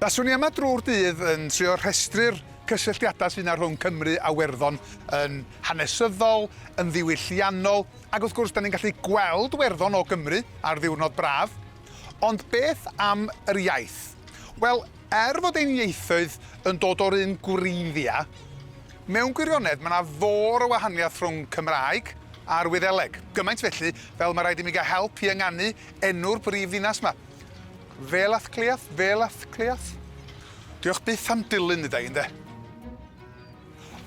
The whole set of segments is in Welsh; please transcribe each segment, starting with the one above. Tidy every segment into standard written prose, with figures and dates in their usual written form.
Baswn i yma drwy'r dydd yn trio rhestru'r cysylltiadau sydd 'na rhwng Cymru a Werddon yn hanesyddol, yn ddiwylliannol, ac wrth gwrs 'da ni'n gallu gweld Werddon o Gymru ar ddiwrnod braf. Ond beth am yr iaith? Wel, er fod ein ieithoedd yn dod o'r un gwreiddiau, mewn gwirionedd mae 'na fôr o wahaniaeth rhwng Cymraeg a'r Wyddeleg. Gymaint felly fel mae rhaid i mi gael help i ynganu enw'r brif ddinas 'ma. Velathcliath? Velathcliath? Diolch byth am Dulyn, dduda i, ynde?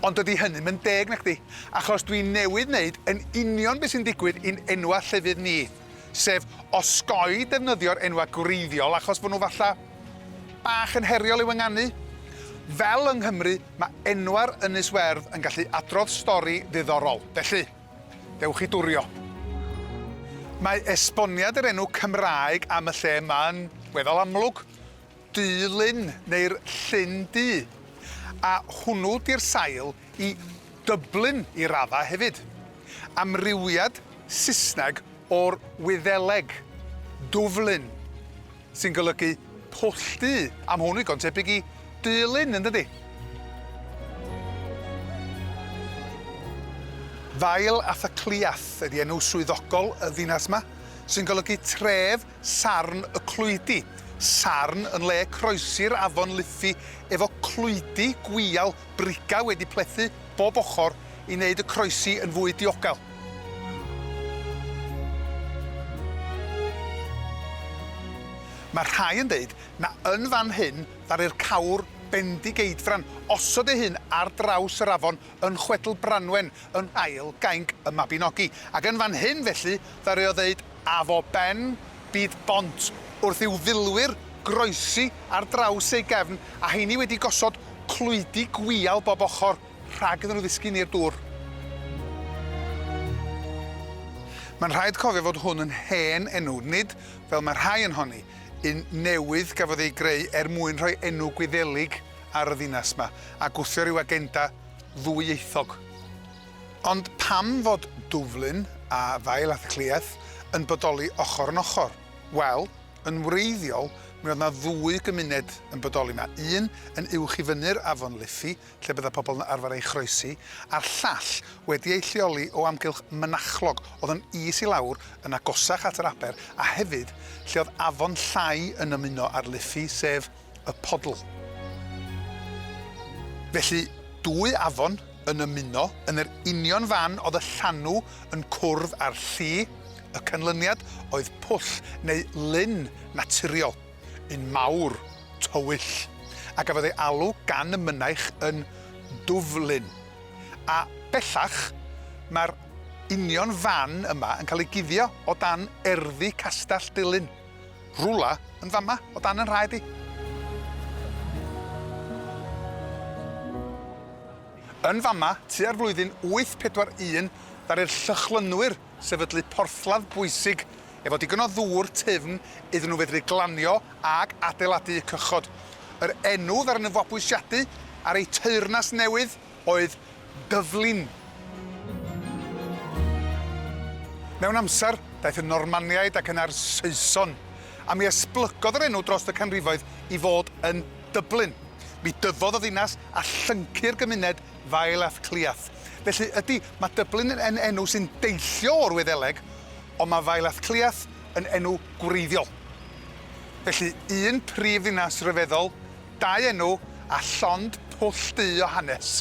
Ond dydy hynny'm yn deg, nacdi? Achos dwi newydd wneud yn union beth sy'n digwydd i'n enwa llefydd ni, sef osgoi defnyddio'r enwa gwreiddiol achos fo nhw falla bach yn heriol i'w ynganu. Fel yng Nghymru, mae enwa'r Ynys Werdd yn gallu adrodd stori ddiddorol. Felly, dewch i dwrio. Mae esboniad yr enw Cymraeg am y lle yma yn weddol amlwg. Du Lyn, neu'r Llyn Du. A hwnnw 'di'r sail i Dublin i raddau hefyd. Amrywiad Saesneg o'r Wyddeleg, Dubhlinn, sy'n golygu pwll du, a ma' hwn ddigon tebyg i Du Lyn, yn dydi? Fael Athacliath ydi enw swyddogol y ddinas 'ma, sy'n golygu tref Sarn y Clwydi, sarn yn le croesi'r afon Liffey efo clwydi gwiail brigau wedi plethu bob ochr i wneud y croesi yn fwy diogel. Mae rhai yn deud na yn fan hyn ddaru'r cawr Bendigeidfran osod ei hun ar draws yr afon yn chwedl Branwen yn ail gainc y Mabinogi, ac yn fan hyn felly ddaru o ddeud A fo ben byd bont wrth i'w filwyr groesi ar draws ei gefn a heini wedi gosod clwydi gwiail bob ochr rhag iddyn nhw ddisgyn i'r dŵr. Mae'n rhaid cofio fod hwn yn hen enw, nid, fel mae rhai yn honni, un newydd gafodd ei greu er mwyn rhoi enw Gwyddelig ar y ddinas 'ma a gwthio rhyw agenda ddwyieithog. Ond pam fod Dwflin a Fael Athcliath yn bodoli ochr yn ochr? Wel, yn wreiddiol, mi oedd 'na ddwy gymuned yn bodoli 'ma, un yn uwch i fyny'r afon Liffey, lle bydda pobl yn arfer ei chroesi, a'r llall wedi ei lleoli o amgylch Mynachlog, oedd yn is i lawr, yn agosach at yr aber, a hefyd lle oedd afon llai yn ymuno â'r Liffey, sef y Podl. Felly, dwy afon yn ymuno yn yr union fan oedd y llanw yn cwrdd â'r lli, y canlyniad oedd pwll neu lyn naturiol, un mawr, tywyll, a gafodd ei alw gan y mynaich yn Dwflyn. A bellach, mae'r union fan yma yn cael ei guddio o dan erddi Castell Dulyn. Rwla yn fama, o dan 'y nhraed i. Yn fama, tua'r flwyddyn 841, ddaru'r Llychlynwyr sefydlu porthladd bwysig efo digon o ddŵr tyfn iddyn nhw fedru glanio ag adeiladu eu cychod. Yr enw ddaru nhw fabwysiadu ar eu teyrnas newydd oedd Dyflin. Mewn amser, daeth y Normaniaid ac yna'r Saeson, a mi esblygodd yr enw dros y canrifoedd i fod yn Dublin. Mi dyfodd y ddinas a llyncu'r gymuned Fael Ath Cliath. Felly, ydy, mae Dublin yn enw sy'n deillio o'r Wyddeleg, ond mae Fael Ath Cliath yn enw gwreiddiol. Felly, un prif ddinas ryfeddol, Dau enw a llond pwll du o hanes.